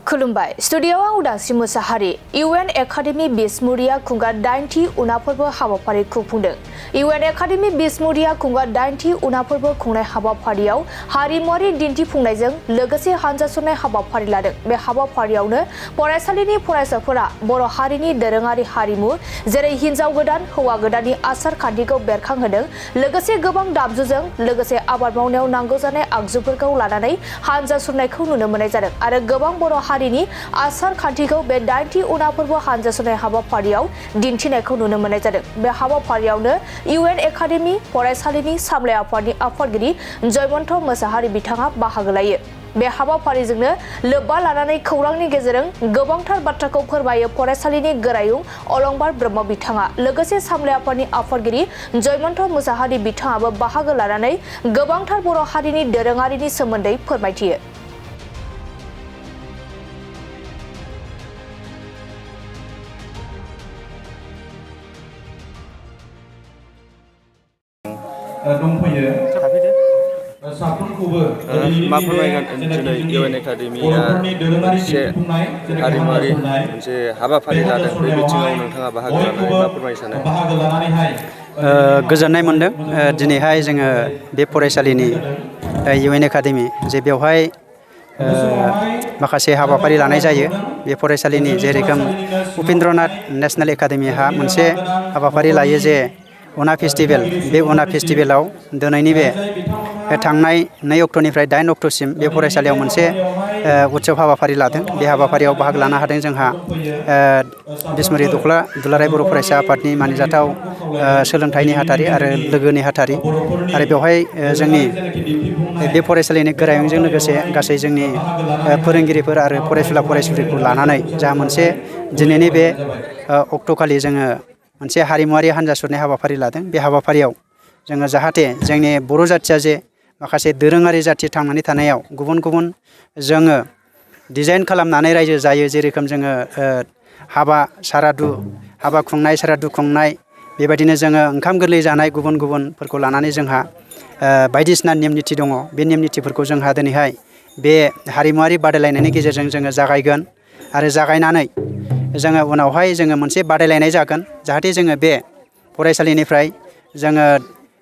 खुलुमबाय स्टुडियोआव आं उदांस्रि मोसाहारि इउएन एकाडेमी बिसमुरिया खुंगा 8थि उनाफोरबो हाबाफारि खुंफुंदों। इउएन एकाडेमी बिसमुरिया खुंगा 8थि उनाफोरबो खुंनाय हाबाफारियाव हारिमुआरि दिन्थिफुंनायजों लोगोसे हानजा सुरनाय हाबाफारि लादों। बे हाबाफारियावनो फरायसालिनि फरायसाफोरा बर' हारिनि दोरोङारि हारिमु जेरै हिन्जाव गोदान हौवा गोदाननि आसार खान्थिखौ बेरखांहोदों। लोगोसे गोबां दामजुजों लोगोसे आबाद मावनायाव नांगौ जानाय आगजुफोरखौ लानानै हानजा सुरनायखौ नुनो मोननाय जादों आरो गोबां बर' हारिनि आसार खान्थिखौ बे 8थि उनाफोरबो हानजा सुरनाय हाबाफारियाव दिन्थिनायखौ नुनो मोननाय जादों। बे हाबाफारियावनो इउएन एकाडेमी फरायसालिनि सामलाय आफादनि आफादगिरि जयमन्त मोसाहारि बिथाङा बाहागो लायो। बे हाबाफारिजोंनो लोब्बा लानानै खौरांनि गेजेरजों गोबांथार बाथ्राखौ फोरमायो फरायसालिनि गोरायुं अलंबार ब्रह्म बिथाङा। लोगोसे सामलाय आफादनि आफादगिरि जयमन्त मोसाहारि बिथाङाबो बाहागो लानानै गोबांथार बर' हारिनि दोरोङारिनि सोमोन्दै फोरमायथियो। मा फोरमायगोन दिनै इउएन एकाडेमिया मोनसे हारिमुआरि मोनसे हाबाफारि लादों। बे बिथिङाव नोंथाङा बाहागो लानानै मा फोरमायनो सानो? गोजोननाय मोनदों दिनैहाय जोङो बे फरायसालिनि इउएन एकाडेमि जे बेवहाय माखासे हाबाफारि लानाय जायो। बे फरायसालिनि जेरोखोम उपेन्द्रनाथ नेशनेल एकाडेमिहा मोनसे हाबाफारि लायो जे अना फेस्टिभेल। बे अना फेस्टिभेलाव दिनैनि बे थांनाय 2 अक्ट'निफ्राय 8 अक्ट'सिम बे फरायसालियाव मोनसे उत्सव हाबाफारि लादों। बे हाबाफारियाव बाहागो लानो हादों जोंहा बिसमुरि दुलाराय बर' फरायसा आफादनि मानिजाथाव सोलोंथाइ नेहाथारि आरो लोगो नेहाथारि आरो बेवहाय जोंनि बे फरायसालिनि गोरायुंजों लोगोसे गासै जोंनि फोरोंगिरिफोर आरो फरायसुला फरायसुलिखौ लानानै जा मोनसे दिनैनि बे अक्ट'खालि जोङो मोनसे हारिमुआरि हानजा सुरनाय हाबाफारि लादों। बे हाबाफारियाव जोङो जाहाथे जोंनि बर' जाथिया जे माखासे दोरोङारि जाथि थांनानै थानायाव गुबुन गुबुन जोङो डिजाइन खालामनानै रायजो जायो। जेरोखोम जोङो हाबा खुंनाय सारादु खुंनाय बेबायदिनो जोङो ओंखाम गोरलै जानाय गुबुन गुबुनफोरखौ लानानै जोंहा बायदिसिना नेम निथि दङ। बे नेम निथिफोरखौ जोंहा दिनैहाय बे हारिमुआरि बादायलायनायनि गेजेरजों जोङो जागायगोन आरो जागायनानै जोङो उनावहाय जोङो मोनसे बादायलायनाय जागोन जाहाथे जोङो बे फरायसालिनिफ्राय जोङो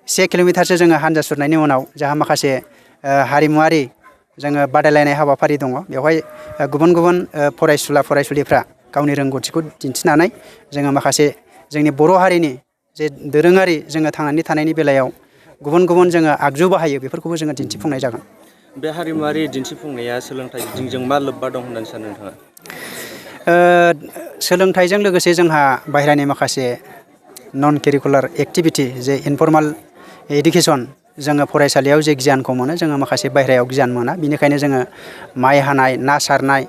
1 किल'मिटारसो जोङो हानजा सुरनायनि उनाव जोंहा माखासे हारिमुआरि जोङो बादायलायनाय हाबाफारि दङ। बेवहाय गुबुन गुबुन फरायसुला फरायसुलिफ्रा गावनि रोंगौथिखौ दिन्थिनानै जोङो माखासे जोंनि बर' हारिनि जे दोरोङारि जोङो थांनानै थानायनि बेलायाव गुबुन गुबुन जोङो आगजु बाहायो बेफोरखौबो जोङो दिन्थिफुंनाय जागोन। बे हारिमुआरि दिन्थिफुंनाया सोलोंथाइ बिथिंजों मा लोब्बा दं होननानै सानो नोंथाङा? सोलोंथाइजों लोगोसे जोंहा बाहेरानि माखासे नन कारिकुलार एक्टिभिटि जे इनफर्माल इडुकेसन जोङो फरायसालियाव जे गियानखौ मोनो जोङो माखासे बाहेरायाव गियान मोना। बेनिखायनो जोङो माइ हानाय ना सारनाय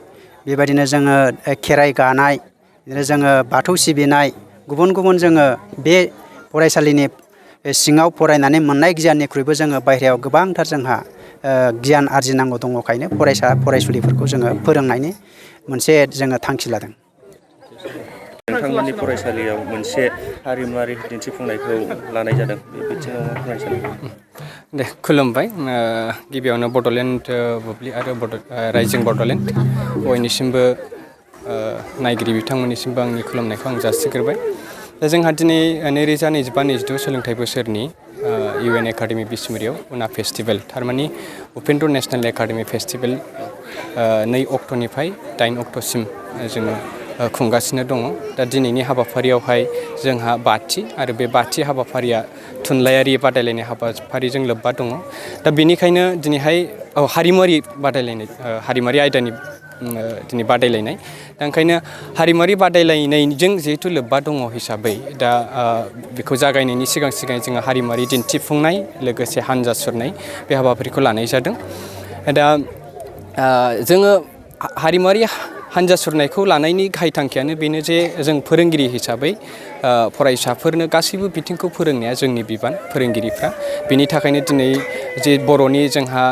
बेबायदिनो जोङो खेराइ गानाय बिदिनो जोङो बाथौ सिबिनाय गुबुन गुबुन जोङो बे फरायसालिनि सिङाव फरायनानै मोननाय गियाननिख्रुइबो जोङो बाहेरायाव गोबांथार जोंहा गियान आरजिनांगौ दङखायनो फरायसा फरायसुलिफोरखौ जोङो फोरोंनायनि मोनसे जोङो थांखि लादों। नोंथांमोननि फरायसालियाव मोनसे हारिमुआरि दिन्थिफुंनायखौ लानाय जादों। बे बिथिङाव मा फोरमायनो सानो? दे खुलुमबाय। गिबियावनो बड'लेण्ड बुब्लि आरो रायजों बड'लेण्ड बयनिसिमबो नायगिरि बिथांमोननिसिमबो आंनि खुलुमनायखौ आं जासिग्रोबाय। दा जोंहा दिनै 2025-26 सोलोंथाइ बोसोरनि इउएन एकाडेमी बिसमुरियाव उना फेस्टिभेल थारमानि उपेन्द्र नेशनेल एकाडेमी फेस्टिभेल 2 अक्ट'निफ्राय 8 अक्ट'सिम जोङो खुंगासिनो दङ। दा दिनैनि हाबाफारियावहाय जोंहा बाथि आरो बे बाथि हाबाफारिया थुनलाइयारि बादायलायनाय हाबाफारिजों लोब्बा दङ। दा बेनिखायनो दिनैहाय हारिमुआरि बादायलायनाय हारिमुआरि आयदानि दिनै बादायलायनाय दा ओंखायनो हारिमुआरि बादायलायनायजों जिहेथु लोब्बा दङ हिसाबै दा बेखौ जागायनायनि सिगां जोङो हारिमुआरि दिन्थिफुंनाय लोगोसे हानजा सुरनाय बे हाबाफारिखौ लानाय जादों। दा जोङो हारिमुआरि हानजा सुरनायखौ लानायनि गाहाय थांखियानो बेनो जे जों फोरोंगिरि हिसाबै फरायसाफोरनो गासैबो बिथिंखौ फोरोंनाया जोंनि बिबान फोरोंगिरिफ्रा। बेनि थाखायनो दिनै जे बर'नि जोंहा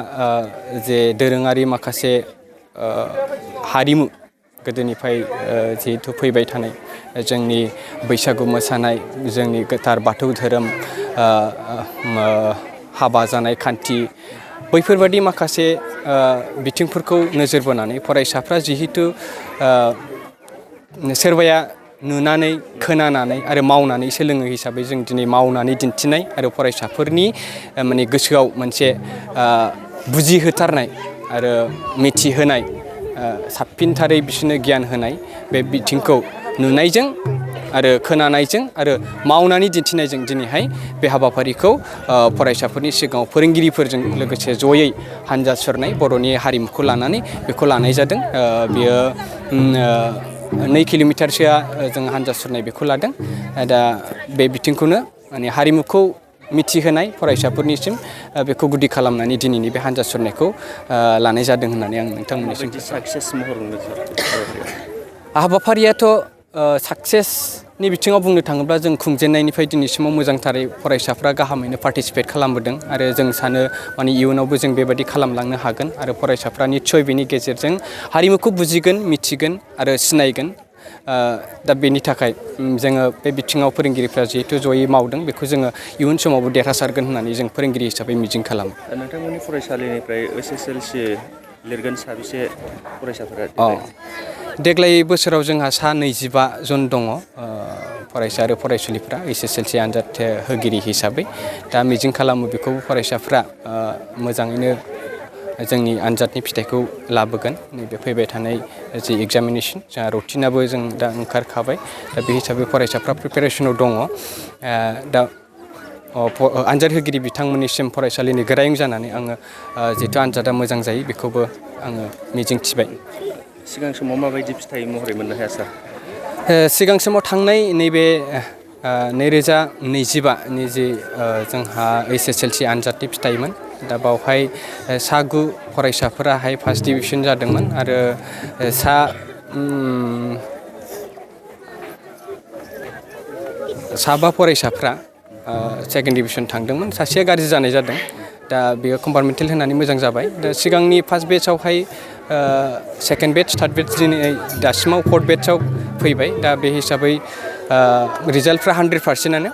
जे दोरोङारि माखासे हारिमु गोदोनिफ्राय जिहेथु फैबाय थानाय जोंनि बैसागु मोसानाय जोंनि गोथार बाथौ धोरोम हाबा जानाय खान्थि बैफोरबादि माखासे बिथिंफोरखौ नोजोर बोनानै फरायसाफ्रा जिहेतु सोरबाया नुनानै खोनानानै आरो मावनानै सोलोङो हिसाबै जों दिनै मावनानै दिन्थिनाय आरो फरायसाफोरनि माने गोसोआव मोनसे बुजिहोथारनाय आरो मिथिहोनाय साबसिनथारै बिसोरनो गियान होनाय बे बिथिंखौ नुनायजों आरो खोनानायजों आरो मावनानै दिन्थिनायजों दिनैहाय बे हाबाफारिखौ फरायसाफोरनि सिगाङाव फोरोंगिरिफोरजों लोगोसे जयै हान्जा सुरनाय बर'नि हारिमुखौ लानानै बेखौ लानाय जादों। बेयो 2 किल'मिटारसोआ जों हान्जा सुरनाय बेखौ लादों। दा बे बिथिंखौनो माने हारिमुखौ मिथिहोनाय फरायसाफोरनिसिम बेखौ गुदि खालामनानै दिनैनि बे हान्जा सुरनायखौ लानाय जादों होननानै आं नोंथांमोननिसिम साक्सेस महर हाबाफारियाथ' साक्सेसनि बिथिङाव बुंनो थाङोब्ला जों खुंजेननायनिफ्राय दिनैसिमाव मोजांथारै फरायसाफ्रा गाहामैनो पार्टिसिपेट खालामबोदों आरो जों सानो माने इयुनावबो जों बेबायदि खालामलांनो हागोन आरो फरायसाफ्रा निस्सय बेनि गेजेरजों हारिमुखौ बुजिगोन मिथिगोन आरो सिनायगोन। दा बेनि थाखाय जोङो बे बिथिङाव फोरोंगिरिफ्रा जिहेतु जयै मावदों बेखौ जोङो इयुन समावबो देरहासारगोन होननानै जों फोरोंगिरि हिसाबै मिजिं खालामो। नोंथांमोननि फरायसालिनिफ्राय SSLC लिरगोन साबेसे फरायसाफोरा? देग्लाय बोसोराव जोंहा सा 25 जन दङ फरायसा आरो फरायसुलिफ्रा SSLC आनजाद होगिरि हिसाबै। दा मिजिं खालामो बेखौ फरायसाफ्रा मोजाङैनो जोंनि आनजादनि फिथाइखौ लाबोगोन। नैबे फैबाय थानाय जि एग्जामिनेसन जोंहा रुटिनाबो जों दा ओंखारखाबाय। दा बे हिसाबै फरायसाफ्रा प्रिपेरेसनाव दङ। दा आनजाद होगिरि बिथांमोननिसिम फरायसालिनि गोरायुं जानानै आङो जिहेतु आनजादा मोजां जायो बेखौबो आङो मिजिं थिबाय। सिगां समाव माबायदि फिथाइ महरै मोननो हाया सार? सिगां समाव थांनाय नैबे 2025नि जि जोंहा SSLC आनजादनि फिथाइमोन। दा बावहाय सा 9 फरायसाफोराहाय फार्स्ट डिभिजन जादोंमोन आरो सा 5 फरायसाफ्रा सेकेन्ड डिभिजन थांदोंमोन। सासेया गाज्रि जानाय जादों। दा बेयो कम्पार्टमेन्टेल होनानै मोजां जाबाय। दा सिगांनि फार्स्ट बेचआवहाय सेकेन्ड बेच थार्ड बेच दिनै दासिमाव फर्थ बेचआव फैबाय। दा बे हिसाबै रिजाल्टफ्रा 100%आनो।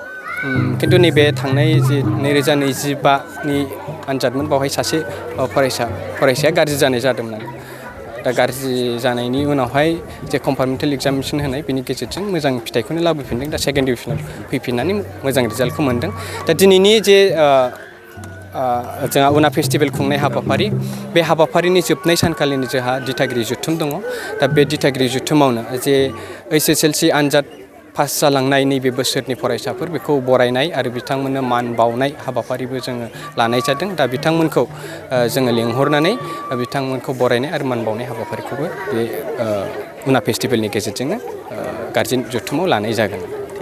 खिन्थु नैबे थांनाय जि 2025नि आनजादमोन बावहाय सासे फरायसाया गाज्रि जानाय जादोंमोन। दा गाज्रि जानायनि उनावहाय जे कम्पार्टमेन्टेल एग्जामिनेसन होनाय बेनि गेजेरजों मोजां फिथाइखौनो लाबोफिनदों। दा सेकेन्ड डिभिजनाव फैफिननानै मोजां रिजाल्टखौ मोनदों। दा दिनैनि जे जोंहा उना फेस्टिभेल खुंनाय हाबाफारि बे हाबाफारिनि जोबनाय सानखालिनि जोंहा दिथागिरि जथुम दङ। दा बे दिथागिरि जथुमावनो जे SSLC आनजाद पास जालांनाय नैबे बोसोरनि फरायसाफोर बेखौ बरायनाय आरो बिथांमोननो मान बावनाय हाबाफारिबो जोङो लानाय जादों। दा बिथांमोनखौ जोङो लिंहरनानै बिथांमोनखौ बरायनाय आरो मान बावनाय हाबाफारिखौबो बे उना फेस्टिभेलनि गेजेरजोंनो गारजेन जथुमाव लानाय जागोन।